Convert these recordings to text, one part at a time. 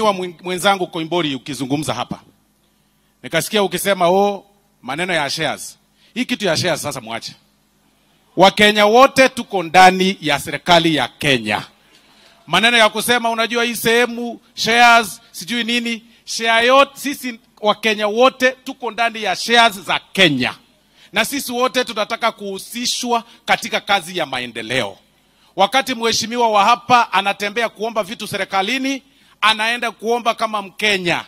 Mheshimiwa mwenzangu Koimburi ukizungumza hapa, nikasikia ukisema oh, maneno ya shares. Hii kitu ya shares sasa muache. Wakenya wote tuko ndani ya serikali ya Kenya. Maneno ya kusema unajua hii sehemu shares sijui nini, share yote, sisi Wakenya wote tuko ndani ya shares za Kenya. Na sisi wote tunataka kuhusishwa katika kazi ya maendeleo. Wakati mheshimiwa wa hapa anatembea kuomba vitu serikalini, anaenda kuomba kama Mkenya.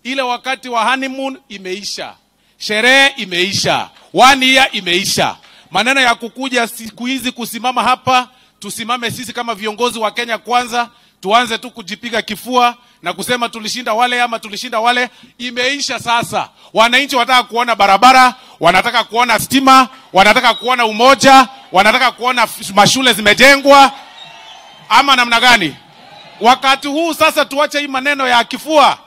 Ile wakati wa honeymoon imeisha, sherehe imeisha, 1 year imeisha. Maneno ya kukuja siku hizi kusimama hapa, tusimame sisi kama viongozi wa Kenya kwanza, tuanze tu kujipiga kifua na kusema tulishinda wale ama tulishinda wale, imeisha sasa. Wananchi wanataka kuona barabara, wanataka kuona stima, wanataka kuona umoja, wanataka kuona mashule zimejengwa, ama namna gani? Wakati huu sasa tuache hii maneno ya kifua.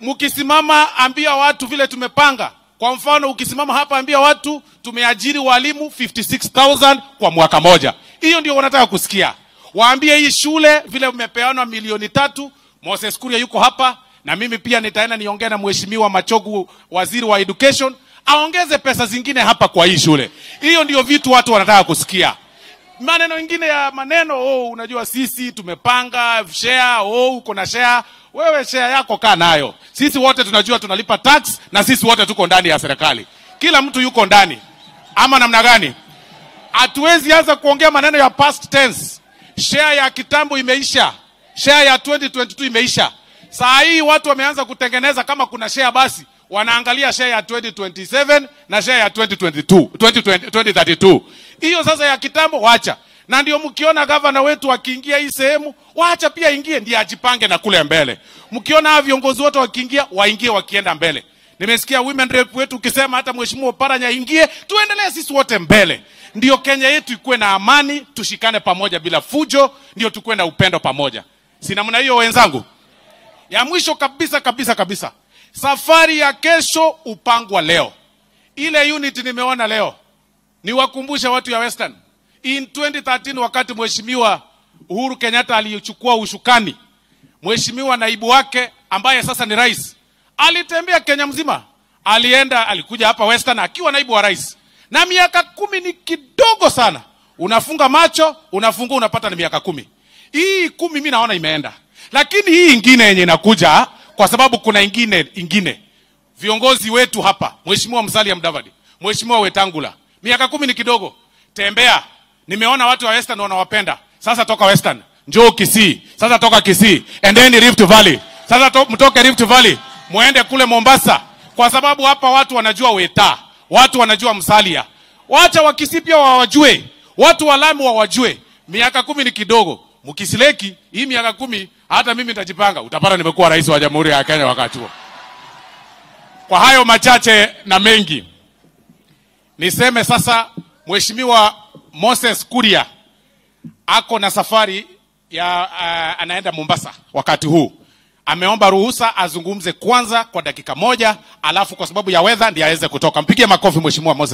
Mkisimama ambia watu vile tumepanga. Kwa mfano ukisimama hapa ambia watu tumeajiri walimu 56,000 kwa mwaka moja. Hiyo ndio wanataka kusikia. Waambie hii shule vile umepeanwa milioni 3. Moses Kuria yuko hapa na mimi pia nitaenda niongee na Mheshimiwa Machogu, waziri wa education, aongeze pesa zingine hapa kwa hii shule. Hiyo ndio vitu watu wanataka kusikia. Maneno mengine ya maneno, oh, unajua sisi tumepanga share, oh, uko na share, wewe share yako kaa nayo. Sisi wote tunajua tunalipa tax na sisi wote tuko ndani ya serikali. Kila mtu yuko ndani. Ama namna gani? Hatuwezi anza kuongea maneno ya past tense. Share ya kitambo imeisha. Share ya 2022 imeisha. Saa hii watu wameanza kutengeneza kama kuna share basi wanaangalia share ya 2027 na share ya 2022, 2032. Hiyo sasa ya kitambo waacha. Na ndio mkiona governor wetu akiingia hii sehemu, waacha pia ingie ndiye ajipange na kule mbele. Mkiona viongozi wote wakiingia, waingie wakienda mbele. Nimesikia women rep wetu ukisema hata Mheshimiwa Paranya ingie, tuendelee sisi wote mbele. Ndio Kenya yetu ikuwe na amani, tushikane pamoja bila fujo, ndio tukuwe na upendo pamoja. Si namna hiyo wenzangu? Ya mwisho kabisa kabisa kabisa, safari ya kesho upangwa leo. Ile unit nimeona leo, niwakumbusha watu ya Western. In 2013 wakati Mheshimiwa Uhuru Kenyatta alichukua ushukani, Mheshimiwa naibu wake ambaye sasa ni rais alitembea Kenya mzima. Alienda, alikuja hapa Western akiwa naibu wa rais. Na miaka 10 ni kidogo sana. Unafunga macho, unafungua unapata ni miaka 10. Hii 10 mimi naona imeenda. Lakini hii ingine yenye inakuja, kwa sababu kuna ingine. Viongozi wetu hapa, Mheshimiwa Musalia Mudavadi, Mheshimiwa Wetangula, miaka 10 ni kidogo. Tembea. Nimeona watu wa Western wanawapenda. Sasa toka Western, njoo Kisii. Sasa toka Kisii, endeni Rift Valley. Sasa mtoke Rift Valley, muende kule Mombasa. Kwa sababu hapa watu wanajua Weta, watu wanajua Musalia. Wacha wa Kisii pia wawajue, watu wa Lamu wawajue. Miaka 10 ni kidogo. Mkisileki hii miaka 10, hata mimi nitajipanga, utapata nimekuwa rais wa Jamhuri ya Kenya wakati huo. Kwa hayo machache na mengi, niseme sasa Mheshimiwa Moses Kuria ako na safari ya anaenda Mombasa wakati huu. Ameomba ruhusa azungumze kwanza kwa dakika 1, alafu kwa sababu ya weather ndiye aweze kutoka. Mpigie makofi Mheshimiwa Moses.